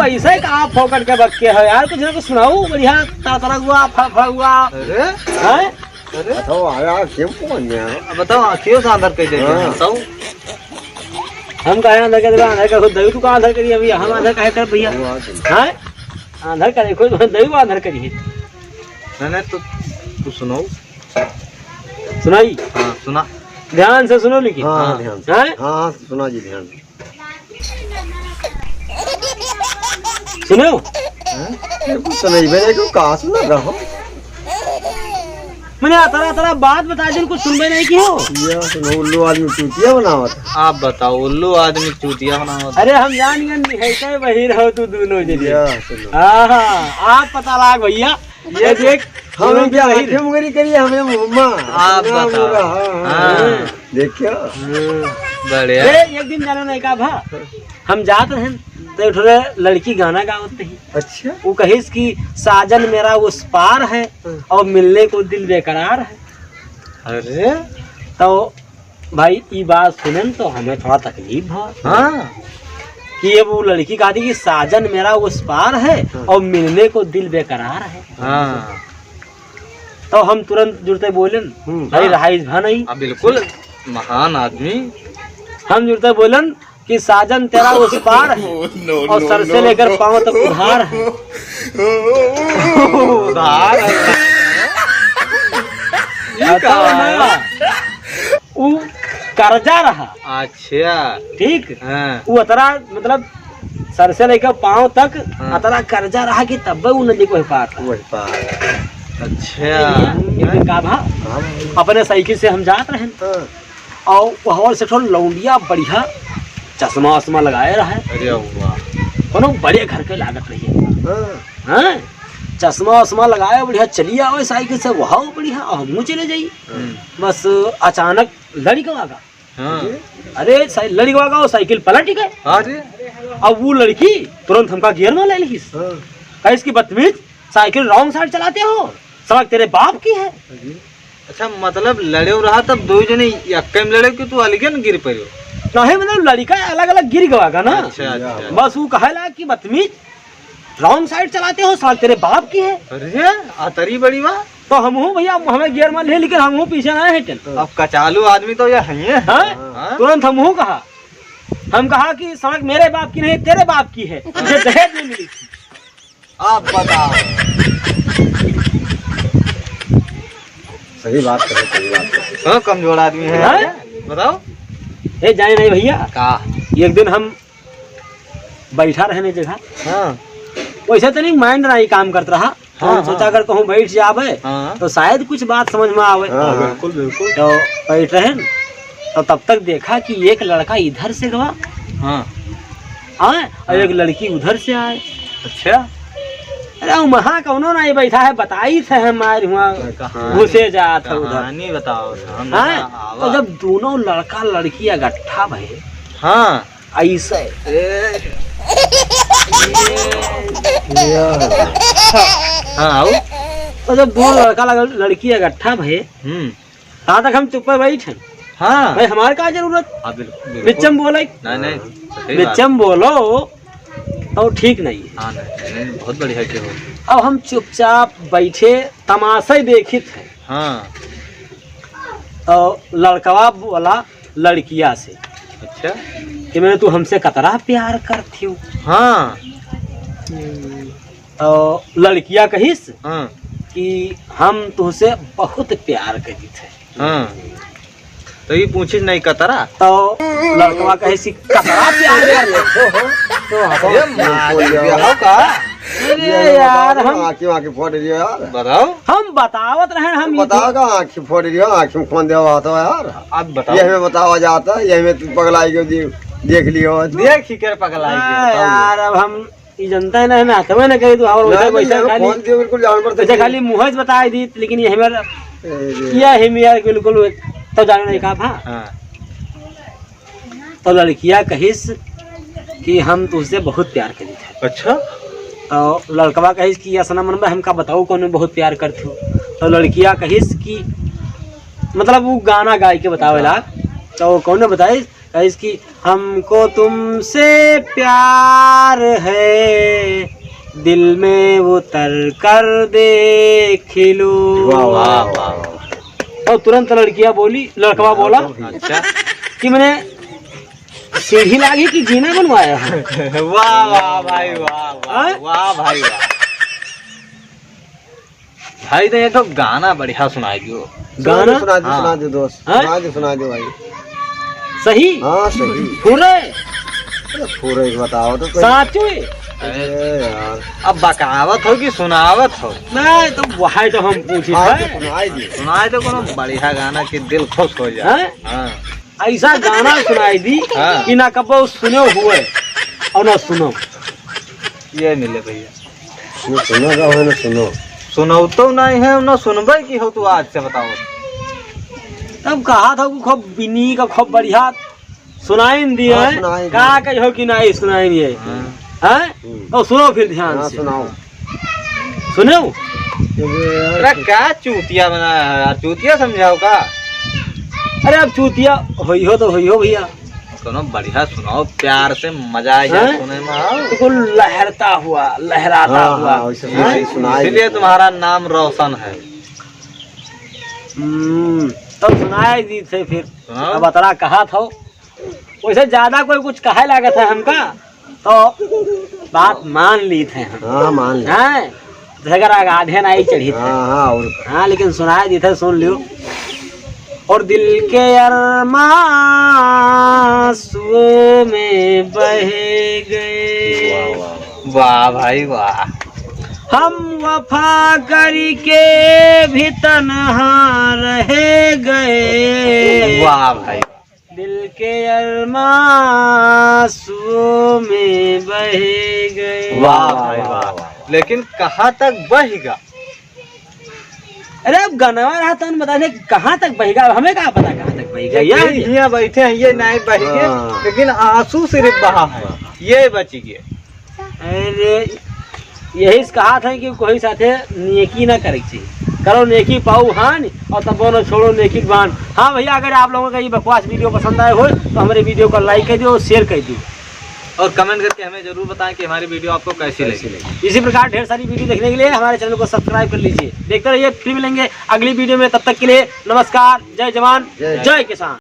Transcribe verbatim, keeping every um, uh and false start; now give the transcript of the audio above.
ऐसे का आप फोकट के बक्के हो यार, कुछ ना कुछ सुनाओ, बढ़िया तरतरा हुआ, फड़फड़ा हुआ। अरे? हैं? अरे? बताओ, आया क्यों कौन है? अब बताओ, आँखियों से अंदर कह देते हैं, हाँ। बताओ। हम कहे अंदर कर देबा, अंदर कर खुद दई तू कहाँ अंदर करी अभी, हम अंदर काहे कर भैया? वो बात है। हैं? अंदर करे, खुद दई वो अंदर करी है। नहीं, नहीं, तो तू सुनाओ। सुनाई? हाँ, सुना। ध्यान से सुनो लेकिन। हाँ, हाँ। ध्यान से। हैं? हाँ, हाँ, सुना जी, ध्यान से। सुनो। हैं? ये कुछ सुनाई बे नहीं, क्यों कहाँ सुना रहा हो? मैंने अतरा, अतरा बात बता दिन, कुछ सुनबे नहीं की हो। ये सुनो, उल्लू आदमी चूतिया बनावत। आप बताओ, उल्लू आदमी चूतिया बनावत। अरे हम जान गए, निहैते वही रहो तू दोनों जने। ये सुनो। हाँ, हाँ, आप पता लाग भैया। ये देख, हम दोनों क्या जने आँखें मुगरी करिए, हमें मुँह में। आप अपना बताओ। मुँह रहा, हाँ, हाँ। हाँ। देखियो। हाँ, बढ़िया। ए, एक दिन जानो नहीं का भा, हम जात रहन, तो एक ठो लड़की गाना गावत रही। अच्छा। वो कहिस कि साजन मेरा उस पार है हाँ। और मिलने को दिल बेकरार है। अरे। तो भाई, ई बात सुनन तो हमें थोड़ा तकलीफ भा। हाँ। कि अब वो लड़की कहती कि साजन मेरा उस पार है हाँ। और मिलने को दिल बेकरार है। हाँ। तो हम तुरंत जुड़ते बोलन, हम्म। भाई हाँ। रहाइश भा नहीं। हाँ, बिल्कुल, महान आदमी। हम जुड़ते बोलन कि साजन तेरा उस पार है No, no, और सर से no, लेकर no। पाँव तक उधार है। उधार है। ये अच्छा, कहाँ है? ना। उ कर्जा रहा। अच्छा। ठीक? हाँ। उ अतरा, मतलब, सर से लेकर पाँव तक हाँ। अतरा कर्जा रहा कि तब उ नदी को पार रहा। वही पार। अच्छा। एक दिन का भा, हाँ। अपने साइकिल से हम जात रहे। हाँ। और वहाँ से ठो लौंडिया बढ़िया चश्मा वश्मा लगाए रहा। अरे वाह। कोनो बड़े घर के लागत रही। हाँ। हाँ? चश्मा वश्मा लगाए बढ़िया चली आवे साइकिल से, वहाँ बढ़िया, और हमहूँ चले जाई। हम्म। बस अचानक लड़िकवा का। हाँ। अरे, साइ-, लड़िकवा का वो साइकिल पलट गए। हाँ जी। अब वो लड़की तुरंत हमका गियर में ले ली। हाँ। कहे, "इसकी बदतमीज, साइकिल wrong side चलाते हो, सड़क तेरे बाप की है।" हाँ जी। अच्छा, मतलब लड़े रहा तब दो जने यक्के में लड़े कि तू अलगे न गिर पड़ो? नहीं, मतलब लड़िका अलग-अलग गिर गवा का ना। अच्छा, अच्छा। बस वो कहेला कि बदतमीज, wrong side चलाते हो, सड़क तेरे बाप की है। अरे, अतरी बड़ी बा। तो हमहू भैया, हमें गियर मार ले, लेकिन हमहू पीछे ना हटन। अब कचालू आदमी तो ये है। हाँ? हाँ। तुरंत हमहू कहा, हम कहा कि सड़क मेरे बाप की नहीं, तेरे बाप की है, जो दहेज में मिली थी। आप बताओ। सही बात कहे, सही बात कहे। हाँ, कमजोर आदमी है। हाँ? बताओ। ए, जाए नहीं भैया। का? एक दिन हम बैठा रहे नहीं जगह। हाँ। वैसे तो नहीं, mind ना ही काम करत रहा। हाँ, हम सोचा हाँ। अगर कहूँ बैठ जावे, हाँ। तो शायद कुछ बात समझ में आवे। हाँ, हाँ। बिल्कुल, बिल्कुल। तो बैठ रहे न, तो तब तक देखा कि एक लड़का इधर से गवा। हाँ। हाँ, और हाँ। एक लड़की उधर से आए। अच्छा। अरे, वहाँ कौनो ना ये बैठा है, बताई थे हम आए हुआ कहानी, घुसे जात है उधर। कहानी बताओ, हम हाँ, आवा। तो जब दोनों लड़का लड़की इकट्ठा भए, हाँ। ऐसे। ए। हाँ, आओ। तो जब दो लड़का लग-, लड़की इकट्ठा भए, हम्म। तहाँ तक हम चुप्पे बैठे। हाँ। भाई, हमारे का जरूरत? हाँ, बिल्कुल, बिल्कुल। बिच्चम बोले। नहीं, नहीं, सही बात। बिच्चम बोलो, तो ठीक नहीं है। हाँ, नहीं, नहीं, बहुत बढ़िया के हो। अब हम चुपचाप बैठे, तमाशा ही देखित है। हाँ। तो लड़कवा बोला, लड़किया से। अच्छा। कि मैंने, "तू हमसे कतरा प्यार करती हो?" हाँ। तो लड़किया कहिस हाँ। कि "हम तुझसे बहुत प्यार करी थे।" हाँ। तो ये पूछिस नहीं कतरा। तो लड़कवा कहिस कि "कतरा प्यार कर ले।" तो हम ये मार दिया हो का? अरे ये यार, बताओ, हम आँखें, आँखें फोड़ रही हो यार। बताओ। हम बतावत रहे, हम बताओ का आँखें फोड़ रही हो, आँखें खोल दिया हुआ था यार। अब बताओ। ये हमें बतावा जाता है, ये हमें तू पगलाई के दे-, देख लियो। देख ही कर पगलाई के, हाँ बताओ। यार, अब हम ई जनता है ना, हमें हथवे ना कही तू, और वैसे, नहीं, वैसे नहीं, खाली, फोन दियो, बिल्कुल जान पड़ता वैसे है। खाली मुँह से बताई दी, लेकिन ये हमारा, अरे। ये हम यार बिल्कुल तो जाने नहीं कहा था। हाँ। तो लड़किया कहिस कि "हम तुझसे बहुत प्यार करी थे।" अच्छा? तो लड़कवा कहिस कि "ऐसा ना मन में हमका बताओ कौन में बहुत प्यार करते हो।" तो लड़किया कहिस कि मतलब वो गाना गाय के बतावेला, तो कौन बताइस इसकी, "हमको तुमसे प्यार है, दिल में उतर कर देख लो।" वाह, वाह, वाह, वाह। और तुरंत लड़कियां बोली, लड़कवा बोला अच्छा। कि मैंने सीढ़ी लागी कि जीना बनवाया है? वाह, वाह, भाई, वाह, वाह, हाँ? वाह, भाई, वाह। भाई, तो एक ठो गाना बढ़िया सुनाई दियो। गाना? सुना दो, हाँ। सुना दो दोस्त। हाँ? सुना दो, सुना दो भाई। सही? हाँ, सही। पूरे? अरे, पूरे एक बताओ तो कोई। साचो है? अरे यार। अब बकावत हो कि सुनावत हो? नहीं, तो वही तो हम पूछी हाँ, थे। तो सुनाई दियो। सुनाई दो कोनो बढ़िया गाना कि दिल खुश हो जाए। हाँ? हाँ। ऐसा गाना सुनाई दी हाँ। कि ना कबो सुनो हुए और ना सुनो। ये मिले भैया। न सुनो का हो, न सुनो। सुनौतो नहीं है, न सुनबे की हो, तू आज से बताओ। तब कहा था कि खूब बिनी का खूब बढ़िया सुनाइन दिए हाँ, हैं। सुनाइन का दिए। कहो कि नहीं सुनाइन ये? हाँ। हैं? हम्म। तो सुनो फिर ध्यान हाँ, से। सुनाओ। सुनो? अरे यार, अरे क्या चूतिया बनाया है यार, चूतिया समझाओ का? अरे अब चूतिया होई हो तो होई हो भैया। कोनो बढ़िया सुनाओ, प्यार से मजा आ जाए हैं? सुने में, आओ। बिल्कुल लहरता हुआ, लहराता हाँ, हुआ। हाँ, वैसे हैं? सुनाई, सुनाई इसीलिए दे। तुम्हारा नाम रोशन है। हम्म, तब सुनाई दी थे फिर। सुनाओ। अब अतरा कहा था, वैसे ज्यादा कोई कुछ कहे लागत है हमका, तो बात मान ली थे हम। हाँ, मान ली। हैं? झगड़ा का आधे नाई चढ़ी थे। हाँ, हाँ, और हाँ, लेकिन सुनाई दी थे, सुन लियो। और दिल के अरमां आंसुओं में बह गए। वाह, वाह, वाह। वाह भाई, वाह। हम वफा करके भी तन्हा रह गए। वाह भाई। दिल के अरमां आंसुओं में बह गए। वाह भाई वाह। लेकिन कहाँ तक बहिगा? अरे अब गनवा रहा तो हम बता दे कहाँ तक बहिगा, अब हमें का पता कहाँ तक बहिगा। ये यार हियाँ बैठे हैं, ये नहीं बहिगे, हाँ। लेकिन आंसू सिर्फ बहा है, ये बच गए। अरे, यही से कहा था कि कोई साथे नेकी ना करे के चाहिए। करो नेकी पाऊ हानि और तबो न छोड़ो नेकी के बहान। हाँ भैया, अगर आप लोगों का ये बकवास वीडियो पसंद आए हो तो हमारे वीडियो को लाइक कर दियो और शेयर कर दियो। और कमेंट करके हमें जरूर बताएं कि हमारी वीडियो आपको कैसी लगी। इसी प्रकार ढेर सारी वीडियो देखने के लिए हमारे चैनल को सब्सक्राइब कर लीजिए। देखते रहिए, फिर मिलेंगे अगली वीडियो में। तब तक के लिए नमस्कार, जय जवान, जय जय किसान।